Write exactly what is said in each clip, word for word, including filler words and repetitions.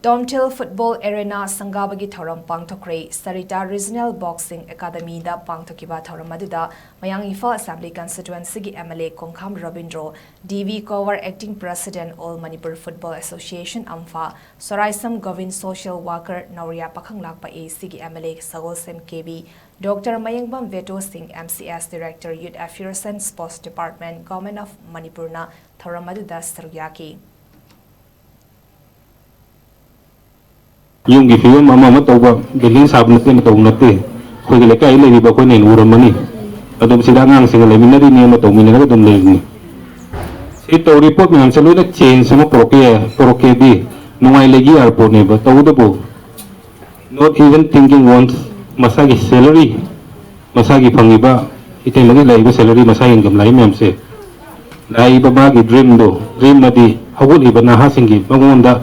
ꯇꯣꯝꯊꯤꯜ football arena ꯁꯪꯒꯥꯕꯒꯤ ꯊꯧꯔꯝ ꯄꯥꯡꯊꯣꯛꯈ꯭ꯔꯦ꯫ ꯁꯔꯤꯇꯥ ꯔꯤꯖꯅꯦꯜ ꯕꯣꯛꯁꯤꯡ ꯑꯦꯀꯥꯗꯃꯤꯗ ꯄꯥꯡꯊꯣꯛꯈꯤꯕ ꯊꯧꯔꯝ ꯑꯗꯨꯗ ꯃꯌꯥꯡ ꯏꯝꯐꯥꯜ ꯑꯦꯁꯦꯝꯕ꯭ꯂꯤ ꯀꯟꯁꯇꯤꯇ꯭ꯋꯦꯟꯁꯤꯒꯤ M L A Khongkham Rabindro, D V ꯀꯣꯋꯔ acting president, all Manipur football association, ꯑꯝꯐꯥ, ꯁꯣꯔꯥꯏꯁꯝ ꯒꯣꯕꯤꯟ, ꯁꯣꯁꯤꯌꯦꯜ ꯋꯥꯔꯀꯔ, ꯅꯧꯔꯤꯌꯥ ꯄꯥꯈꯪꯂꯥꯛꯄ ꯑꯦ ꯁꯤꯒꯤ M L A Sagolsem K B, doctor Mayengbam Beto Singh, M C S director, youth affairs and sports department, government of ꯃꯅꯤꯄꯨꯔꯅ ꯊꯧꯔꯝ ꯑꯗꯨꯗ ꯁꯔꯨꯛ ꯌꯥꯈꯤ꯫ ꯌꯨꯝꯒꯤ ꯐꯤꯕꯝ ꯑꯃ ꯑꯃ ꯇꯧꯕ, ꯕꯤꯜꯗꯤꯡ ꯁꯥꯕ ꯅꯠꯇꯦ, ꯑꯃ ꯇꯧꯕ ꯅꯠꯇꯦ꯫ ꯑꯩꯈꯣꯏꯒꯤ ꯂꯩꯀꯥꯏꯗ ꯂꯩꯔꯤꯕ ꯑꯩꯈꯣꯏꯅ ꯍꯦꯟꯅ ꯎꯔꯝꯃꯅꯤ꯫ ꯑꯗꯨꯝ ꯁꯤꯗ ꯑꯉꯥꯡꯁꯤꯡꯒ ꯂꯩꯃꯤꯟꯅꯔꯤꯅꯤ, ꯑꯃ ꯇꯧꯃꯤꯟꯅꯔꯒ ꯑꯗꯨꯝ ꯂꯩꯔꯤꯅꯤ꯫ ꯁꯤ ꯇꯧꯔꯤ ꯄꯣꯠ ꯃꯌꯥꯝꯁꯦ ꯂꯣꯏꯅ ꯆꯦꯟꯖ ꯑꯃ ꯄꯨꯔꯛꯀꯦ, ꯄꯨꯔꯛꯀꯦꯗꯤ ꯅꯨꯡꯉꯥꯏ ꯂꯩꯒꯦ ꯌꯥꯔ ꯄꯣꯠꯅꯦꯕ꯫ ꯇꯧꯕꯇꯕꯨ, not even thinking once, ꯃꯁꯥꯒꯤ ꯁꯦꯂꯔꯤ, ꯃꯁꯥꯒꯤ ꯐꯪꯉꯤꯕ, ꯏꯇꯩꯃꯒꯤ ꯂꯩꯔꯤꯕ ꯁꯦꯂꯔꯤ, ꯃꯁꯥꯒꯤ ꯏꯟꯀꯝ ꯂꯥꯛꯏ ꯃꯌꯥꯝꯁꯦ, ꯂꯥꯛꯏꯕ ꯃꯥꯒꯤ ꯗ꯭ꯔꯤꯝꯗꯣ, ꯗ꯭ꯔꯤꯝ ꯑꯗꯤ ꯍꯧꯒꯠꯂꯤꯕ ꯅꯍꯥꯁꯤꯡꯒꯤ ꯃꯉꯣꯟꯗ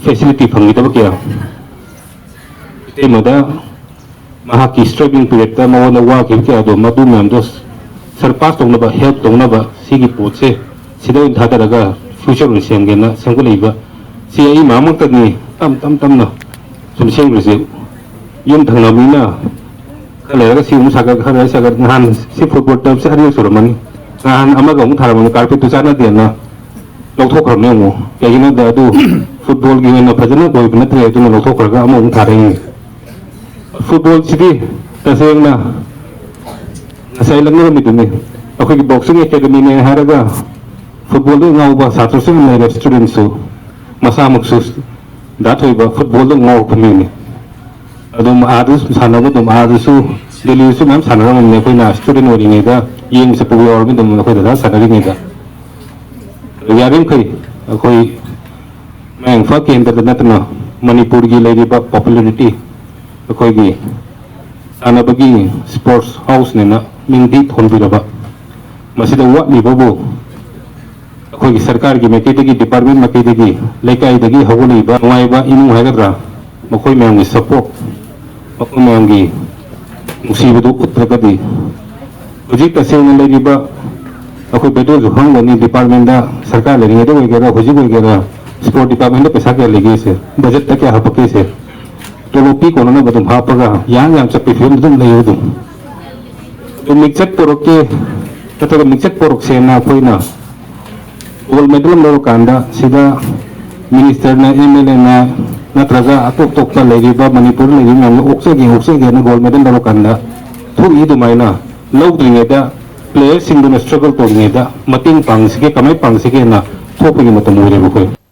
ꯐꯦꯁꯤꯂꯤꯇꯤ ꯐꯪꯈꯤꯗꯕ ꯀꯌꯥ, ꯏꯇꯩꯃꯗ ꯃꯍꯥꯛꯀꯤ ꯁ꯭ꯇ꯭ꯔꯒ꯭ꯂꯤꯡ ꯄꯤꯔꯤꯌꯠꯇ ꯃꯉꯣꯟꯗ ꯋꯥꯈꯤꯕ ꯀꯌꯥꯗꯣ, ꯃꯗꯨ ꯃꯌꯥꯝꯗꯣ ꯁꯔꯄꯥꯁ ꯇꯧꯅꯕ, ꯍꯦꯜꯞ ꯇꯧꯅꯕ, ꯁꯤꯒꯤ ꯄꯣꯠꯁꯦ ꯁꯤꯗ ꯑꯣꯏꯅ ꯊꯥꯗꯔꯒ ꯐ꯭ꯌꯨꯆꯔ ꯑꯣꯏꯅ ꯁꯦꯝꯒꯦꯅ ꯁꯦꯝꯒꯠꯂꯛꯏꯕ꯫ ꯁꯤ ꯑꯩ ꯃꯥꯃꯛꯇꯅꯤ ꯇꯞ ꯇꯞ ꯇꯞꯅ ꯁꯨꯝ ꯁꯦꯝꯈ꯭ꯔꯤꯁꯦ꯫ ꯌꯨꯝ ꯊꯪꯅꯕꯅꯤꯅ ꯈꯔ ꯂꯩꯔꯒ ꯁꯤ ꯑꯃꯨꯛ ꯁꯥꯒꯠ, ꯈꯔ ꯂꯩꯔꯒ ꯁꯥꯒꯠ꯫ ꯅꯍꯥꯟ ꯁꯤ ꯐꯨꯠꯕꯣꯜ ꯇꯔꯐꯁꯦ ꯑꯅꯤꯔꯛ ꯁꯨꯔꯝꯃꯅꯤ꯫ ꯅꯍꯥꯟ ꯑꯃꯒ ꯑꯃꯨꯛ ꯊꯥꯔꯝꯃꯅꯤ, ꯀꯥꯔꯄꯦꯠꯇꯨ ꯆꯥꯟꯅꯗꯦꯅ ꯂꯧꯊꯣꯛꯈ꯭ꯔꯕꯅꯦ ꯑꯃꯨꯛ꯫ ꯀꯩꯒꯤꯅꯣꯗ ꯑꯗꯨ ꯐꯨꯠꯕꯣꯜꯒꯤ ꯑꯣꯏꯅ ꯐꯖꯅ ꯑꯣꯏꯕ ꯅꯠꯇ꯭ꯔꯦ, ꯑꯗꯨꯅ ꯂꯧꯊꯣꯛꯈ꯭ꯔꯒ ꯑꯃꯃꯨꯛ ꯊꯥꯔꯛꯏꯅꯤ꯫ ꯐꯨꯠꯕꯣꯜꯁꯤꯗꯤ ꯇꯁꯦꯡꯅ ꯉꯁꯥꯏ ꯂꯛꯅꯔꯝꯃꯤꯗꯨꯅꯤ, ꯑꯩꯈꯣꯏꯒꯤ ꯕꯣꯛꯁꯤꯡ ꯑꯦꯀꯥꯗꯃꯤꯅꯦ ꯍꯥꯏꯔꯒ ꯐꯨꯠꯕꯣꯜꯗ ꯉꯥꯎꯕ ꯁꯥꯇ꯭ꯔꯁꯨ ꯌꯥꯝ ꯂꯩꯔꯦ, ꯁ꯭ꯇꯨꯗꯦꯟꯠꯁꯨ꯫ ꯃꯁꯥꯃꯛꯁꯨ ꯗꯥ ꯊꯣꯏꯕ ꯐꯨꯠꯕꯣꯜꯗ ꯉꯥꯎꯕ ꯃꯤꯅꯤ꯫ ꯑꯗꯨꯝ ꯑꯥꯗꯁꯨ ꯁꯥꯟꯅꯕ, ꯑꯗꯨꯝ ꯑꯥꯗꯁꯨ, ꯗꯦꯜꯂꯤꯗꯁꯨ ꯃꯌꯥꯝ ꯁꯥꯟꯅꯔꯝꯃꯤꯅꯤ꯫ ꯑꯩꯈꯣꯏꯅ ꯁ꯭ꯇꯨꯗꯦꯟꯠ ꯑꯣꯏꯔꯤꯉꯩꯗ ꯌꯦꯡꯕ ꯆꯠꯄ ꯌꯥꯎꯔꯝꯃꯤ ꯑꯗꯨꯝ ꯑꯩꯈꯣꯏ ꯗꯗꯥ ꯁꯥꯟꯅꯔꯤꯉꯩꯗ꯫ ꯌꯥꯔꯤꯃꯈꯩ ꯑꯩꯈꯣꯏ ꯃꯌꯥꯡ ꯏꯝꯐꯥꯜ ꯀꯦꯟꯗ꯭ꯔꯗ ꯅꯠꯇꯅ ꯃꯅꯤꯄꯨꯔꯒꯤ ꯂꯩꯔꯤꯕ ꯄꯣꯄꯨꯂꯔꯤꯇꯤ, ꯑꯩꯈꯣꯏꯒꯤ ꯁꯥꯟꯅꯕꯒꯤ ꯁ꯭ꯄꯣꯔꯠꯁ ꯍꯥꯎꯁꯅꯦꯅ ꯃꯤꯡꯗꯤ ꯊꯣꯟꯕꯤꯔꯕ, ꯃꯁꯤꯗ ꯋꯥꯠꯂꯤꯕꯕꯨ ꯑꯩꯈꯣꯏꯒꯤ ꯁꯔꯀꯥꯔꯒꯤ ꯃꯥꯏꯀꯩꯗꯒꯤ, ꯗꯤꯄꯥꯔꯠꯃꯦꯟꯠ ꯃꯥꯏꯀꯩꯗꯒꯤ, ꯂꯩꯀꯥꯏꯗꯒꯤ ꯍꯧꯒꯠꯂꯛꯏꯕ ꯅꯨꯡꯉꯥꯏꯕ ꯏꯃꯨꯡ ꯍꯥꯏꯒꯗ꯭ꯔꯥ, ꯃꯈꯣꯏ ꯃꯌꯥꯝꯒꯤ ꯁꯄꯣꯔꯠ, ꯃꯈꯣꯏ ꯃꯌꯥꯝꯒꯤ ꯅꯨꯡꯁꯤꯕꯗꯨ ꯎꯠꯇ꯭ꯔꯒꯗꯤ, ꯍꯧꯖꯤꯛ ꯇꯁꯦꯡꯅ ꯂꯩꯔꯤꯕ, ꯑꯩꯈꯣꯏ ꯕꯦꯗꯣꯁꯨ ꯈꯪꯒꯅꯤ, ꯗꯤꯄꯥꯔꯠꯃꯦꯟꯠꯇ ꯁꯔꯀꯥꯔ ꯂꯩꯔꯤꯉꯩꯗ ꯑꯣꯏꯒꯦꯔꯥ, ꯍꯧꯖꯤꯛ ꯑꯣꯏꯒꯦꯔꯥ, ꯁ꯭ꯄꯣꯔꯠ ꯗꯤꯄꯥꯔꯠꯃꯦꯟꯗ ꯄꯩꯁꯥ ꯀꯌꯥ ꯂꯩꯒꯦꯁꯦ, ꯕꯖꯦꯠꯇ ꯀꯌꯥ ꯍꯥꯞꯄꯛꯀꯦꯁꯦ, ꯇꯣꯂꯣꯞ ꯄꯤ ꯀꯣꯟꯅꯅꯕ ꯑꯗꯨꯝ ꯍꯥꯞꯄꯒ ꯌꯥꯡ ꯌꯥꯡ ꯆꯠꯄꯒꯤ ꯐꯤꯕꯝꯗ ꯑꯗꯨꯝ ꯂꯩ꯫ ꯑꯗꯨꯝ ꯑꯗꯨ ꯃꯤꯡꯆꯠ ꯄꯣꯔꯛꯀꯦ ꯅꯠꯇ꯭ꯔꯒ ꯃꯤꯡꯆꯠ ꯄꯣꯔꯛꯁꯦꯅ ꯑꯩꯈꯣꯏꯅ ꯒꯣꯜ ꯃꯦꯗꯜ ꯑꯃ ꯂꯧꯔꯀꯥꯟꯗ ꯁꯤꯗ ꯃꯤꯅꯤꯁꯇꯔꯅ, ꯑꯦꯝ ꯑꯦꯜ ꯑꯦꯅ ꯅꯠꯇ꯭ꯔꯒ ꯑꯇꯣꯞ ꯑꯇꯣꯞꯄ ꯂꯩꯔꯤꯕ ꯃꯅꯤꯄꯨꯔꯗ ꯂꯩꯔꯤꯕ ꯃꯌꯥꯝꯅ ꯑꯣꯛꯆꯒꯦ ꯑꯣꯛꯆꯒꯦꯅ ꯒꯣꯜ ꯃꯦꯗꯜ ꯂꯧꯔꯀꯥꯟꯗ ꯊꯣꯛꯏ꯫ ꯑꯗꯨꯃꯥꯏꯅ ꯂꯧꯗ꯭ꯔꯤꯉꯩꯗ ꯄ꯭ꯂꯦꯌꯔꯁꯤꯡꯗꯨꯅ ꯁ꯭ꯇ꯭ꯔꯒꯜ ꯇꯧꯔꯤꯉꯩꯗ ꯃꯇꯦꯡ ꯄꯥꯡꯁꯤꯒꯦ, ꯀꯃꯥꯏꯅ ꯄꯥꯡꯁꯤꯒꯦꯅ ꯊꯣꯛꯄꯒꯤ ꯃꯇꯝ ꯑꯣꯏꯔꯦꯕ ꯑꯩꯈꯣꯏ꯫